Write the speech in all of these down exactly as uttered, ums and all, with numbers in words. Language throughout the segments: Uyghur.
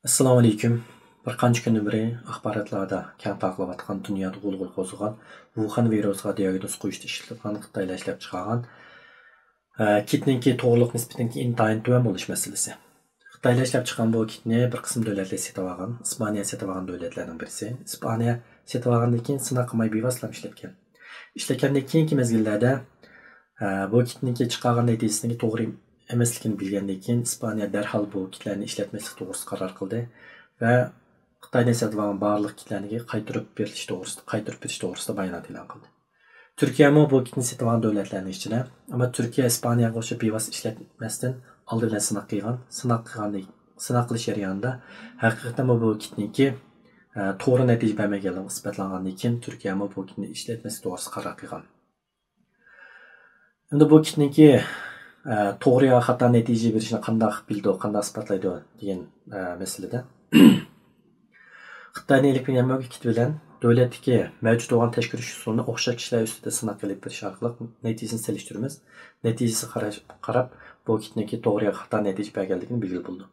ئەسسالامۇ ئەلەيكۇم. بىر قانچە كۈندىن بېرى ئاخباراتلاردا كەڭ تارقىلىۋاتقان، دۇنيادا غۇلغۇلا قوزغىغان ۋۇخەن ۋىرۇسىغا دىئاگنوز قويۇشتا ئىشلىتىلىدىغان خىتايلار ئىشلەپچىقارغان، ئە، كىتنىڭكى توغرىلىق نىسبىتىنىڭكى ئىنتايىن تۆۋەن بولۇش مەسىلىسى. خىتايلار ئىشلەپچىقارغان بۇ كىتنى بىر قىسىم دۆلەتلەر سېتىۋالغان. ئىسپانىيە سېتىۋالغان دۆلەتلەرنىڭ بىرسى. ئىسپانىيە سېتىۋالغاندىن كېيىن سىناق قىلماي بىۋاسىتە ئىشلەتكەن. ئىشلەتكەندىن كېيىنكى مەزگىللەردە، ئە، بۇ كىتنىڭكى چىقارغان نەتىجىسىنىڭكى توغرا ئەمەسلىكىنى بىلگەندىن كېيىن، ئىسپانىيە دەرھال بۇ كىتلەرنى ئىشلەتمەسلىك توغرىسىدا قارار قىلدى ۋە خىتايدىن سېتىۋالغان بارلىق كىتلەرنى قايتۇرۇپ بېرىش توغرىسىدا، قايتۇرۇپ بېرىش توغرىسىدا بايانات ئېلان قىلدى. تۈركىيەمۇ بۇ كىتنى سېتىۋالغان دۆلەتلەرنىڭ ئىچىدە، ئەمما تۈركىيە ئىسپانىيەگە ئوخشاپ بىۋاسىتە ئىشلەتمەستىن ئالدى بىلەن سىناق قىلغان. سىناق قىلغاندىن، سىناق قىلىش جەريانىدا ھەقىقەتەنمۇ بۇ كىتنىڭكى، ئە، توغرا نەتىجە بەرمىگەنلىكى ئىسپاتلانغاندىن كېيىن، تۈركىيەمۇ بۇ كىتنى ئىشلەتمەسلىك توغرىسىدا قارار قىلغان. ئەمدى بۇ كىتنىڭكى، ئە، توغرا يا خاتا نەتىجە بېرىشىنى قانداق بىلىدۇ، قانداق ئىسپاتلايدۇ دېگەن، ئە، مەسىلىدە، خىتاينى ئېلىپ كەلگەن بۇ كىت بىلەن دۆلەتتىكى مەۋجۇت بولغان تەكشۈرۈش ئۇسۇلىنى ئوخشاش كىشىلەر ئۈستىدە سىناق ئېلىپ بېرىش ئارقىلىق نەتىجىسىنى سېلىشتۇرىمىز. نەتىجىسىگە قاراش-، قاراپ، بۇ كىتنىڭكى توغرا يا خاتا نەتىجە بەرگەنلىكىنى بىلگىلى بولىدۇ.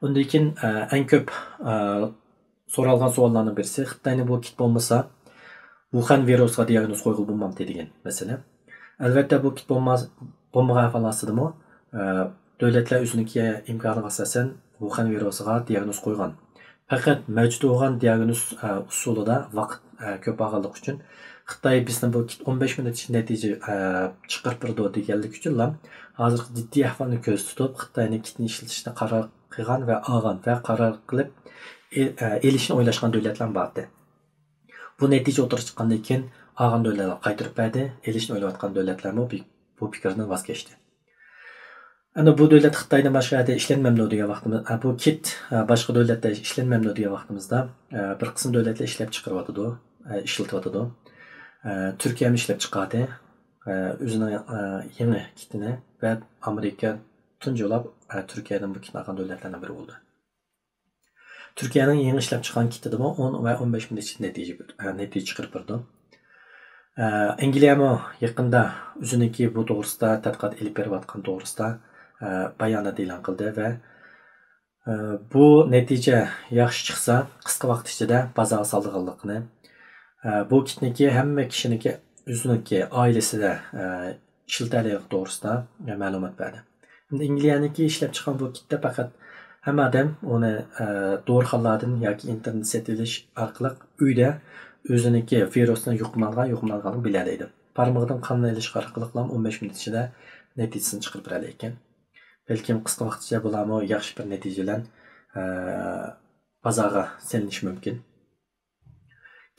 ئۇندىن كېيىن، ئە، ئەڭ كۆپ، ئە، سورالغان سوئاللارنىڭ بىرسى، خىتاينى بۇ كىت بولمىسا، ۋۇخەن ۋىرۇسىغا دىئاگنوز قويغىلى بولمامتى دېگەن مەسىلە. ئەلۋەتتە، بۇ كىت بولماس-، بولمىغان ئەھۋال ئاستىدىمۇ، ئە، دۆلەتلەر ئۆزىنىڭكى ئىمكانىغا ئاساسەن ۋۇخەن ۋىرۇسىغا دىئاگنوز قويغان. پەقەت مەۋجۇت بولغان دىئاگنوز، ئە، ئۇسۇلىدا ۋاقىت، ئە، كۆپ ئالغانلىقى ئۈچۈن، خىتاي بىزنى بۇ كىت ئون بەش مىنۇت ئىچىدە نەتىجە، ئە، چىقىرىپ بېرىدۇ دېگەنلىكى ئۈچۈنلا، ھازىرقى جىددىي ئەھۋالنى كۆزدە تۇتۇپ، خىتاينى كىتنى ئىشلىتىشنى قارار قىلغان ۋە ئالغان ۋە قارار قىلىپ، ئېل-، ئە، ئېلىشنى ئويلاشقان دۆلەتلەرمۇ بار ئىدى. بۇ نەتىجە ئوتتۇرىغا چىققاندىن كېيىن، ئالغان دۆلەتلەر قايتۇرۇپ بەردى، ئېلىشنى ئويلاۋاتقان دۆلەتلەرمۇ بى-، بۇ پىكىردىن ۋاز كەچتى. ئەنە بۇ دۆلەت خىتايدىن باشقا يەردە ئىشلەنمەمدۇ دېگەن ۋاقتىمىز، ئە، بۇ كىت، ئە، باشقا دۆلەتتە ئىشلەنمەمدۇ دېگەن ۋاقتىمىزدا، ئە، بىر قىسىم دۆلەتلەر ئىشلەپ چىقىرىۋاتىدۇ، ئە، ئىشلىتىۋاتىدۇ. ئە، تۈركىيەمۇ ئىشلەپ چىقاردى، ئە، ئۆزىنىڭ، ئە، يېڭى كىتىنى ۋە ئامېرىكا تۇنجىلاپ، ئە، تۈركىيەدىن بۇ كىتنى ئالغان دۆلەتلەرنىڭ بىرى بولدى. تۈركىيەنىڭ يېڭى ئىشلەپ چىققان كىتىدىمۇ ئون ۋە ئون بەش مىنۇت ئىچىدە نەتىجە، ئە، نەتىجە چىقىرىپ بېرىدۇ. ئە، ئەنگلىيەمۇ يېقىندا ئۆزىنىڭكى بۇ توغرىسىدا تەتقىقات ئېلىپ بېرىۋاتقان توغرىسىدا، ئە، بايانات ئېلان قىلدى ۋە، ئە، بۇ نەتىجە ياخشى چىقسا، قىسقا ۋاقىت ئىچىدە بازارغا سالىدىغانلىقىنى، ئە، بۇ كىتنىكى ھەممە كىشىنىڭكى ئۆزىنىڭكى ئائىلىسىدە، ئە، ئىشلىتەلىگەنلىكى توغرىسىدا مەلۇمات بەردى. ئەمدى ئەنگلىيەنىڭكى ئىشلەپ چىققان بۇ كىتتە پەقەت ھەممە ئادەم ئۇنى، ئە، دورىخانىلاردىن ياكى ئىنتېرنېت سېتىۋېلىش ئارقىلىق ئۆيدە ئۆزىنىڭكى ۋىرۇستىن يۇقۇملانغان، يۇقۇملانغانلىقىنى بىلەلەيدۇ. بارمىقىدىن قان ئېلىش ئارقىلىقلا ئون بەش مىنۇت ئىچىدە نەتىجىسىنى چىقىرىپ بېرەلەيدىكەن. بەلكىم قىسقا ۋاقىت ئىچىدە بۇلارمۇ ياخشى بىر نەتىجە بىلەن، ئە، بازارغا سېلىنىشى مۇمكىن.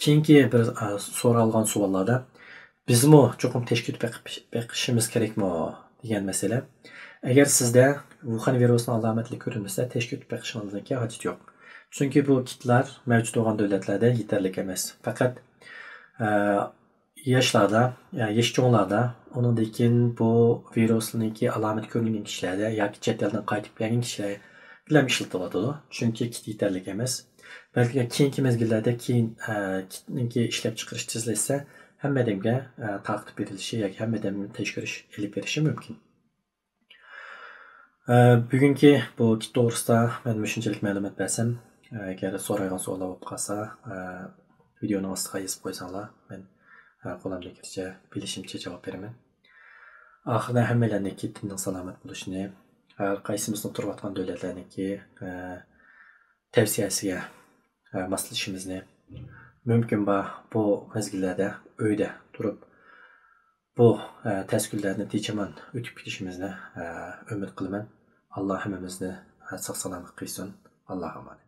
كېيىنكى بىر، ئە، سورالغان سوئاللاردا، بىزمۇ چوقۇم تەشكىلات بېقىپ، بېقىشىمىز كېرەكمۇ دېگەن مەسىلە. ئەگەر سىزدە ۋۇخەن ۋىرۇسىنىڭ ئالامەتلىرى كۆرۈنمىسە، تەشكىلات بېقىشىڭىزنىڭكى ھاجىتى يوق. چۈنكى بۇ كىتلار مەۋجۇت بولغان دۆلەتلەردە يېتەرلىك ئەمەس. پەقەت، ئە، ياشلاردا، يا يېشى چوڭلاردا، ئۇنىڭدىن كېيىن بۇ ۋىرۇسنىڭكى ئالامىتى كۆرۈلگەن كىشىلەردە ياكى چەت ئەلدىن قايتىپ كەلگەن كىشىلەرگىلا ئىشلىتىۋاتىدۇ. چۈنكى كىت يېتەرلىك ئەمەس. بەلكى كېيىنكى مەزگىللەردە كېيىن، ئە، كىتنىڭكى ئىشلەپ چىقىرىش تېزلەشسە، ھەممە ئادەمگە، ئە، تارقىتىپ بېرىلىشى ياكى ھەممە ئادەم تەكشۈرۈش ئېلىپ بېرىشى مۇمكىن. ئە، بۈگۈنكى بۇ كىت توغرىسىدا مەن مۇشۇنچىلىك مەلۇمات بەرسەم، ئە، ئەگەر سورايدىغان سوئاللار بولۇپ قالسا، ئە، ۋىدېئونىڭ ئاستىغا يېزىپ قويساڭلار، مەن، ئە، قولۇمدىن كېلىشىچە، بىلىشىمچە جاۋاب بېرىمەن. ئاخىرىدا ھەممەيلەننىڭكى تېنىنىڭ سالامەت بولۇشىنى، ھەر قايسىمىزنىڭ تۇرۇۋاتقان دۆلەتلەرنىڭكى، ئە، تەۋسىيەسىگە، ئە، ماسلىشىشىمىزنى، مۇمكىن بار بۇ مەزگىللەردە ئۆيدە تۇرۇپ، بۇ، ئە، تەس كۈنلەرنى تىنچ-ئامان ئۆتۈپ كېتىشىمىزنى، ئە، ئۈمىد قىلىمەن. ئاللا ھەممىمىزنى، ئە، ساق-سالامەت قىلسۇن. ئاللاغا ئامانەت.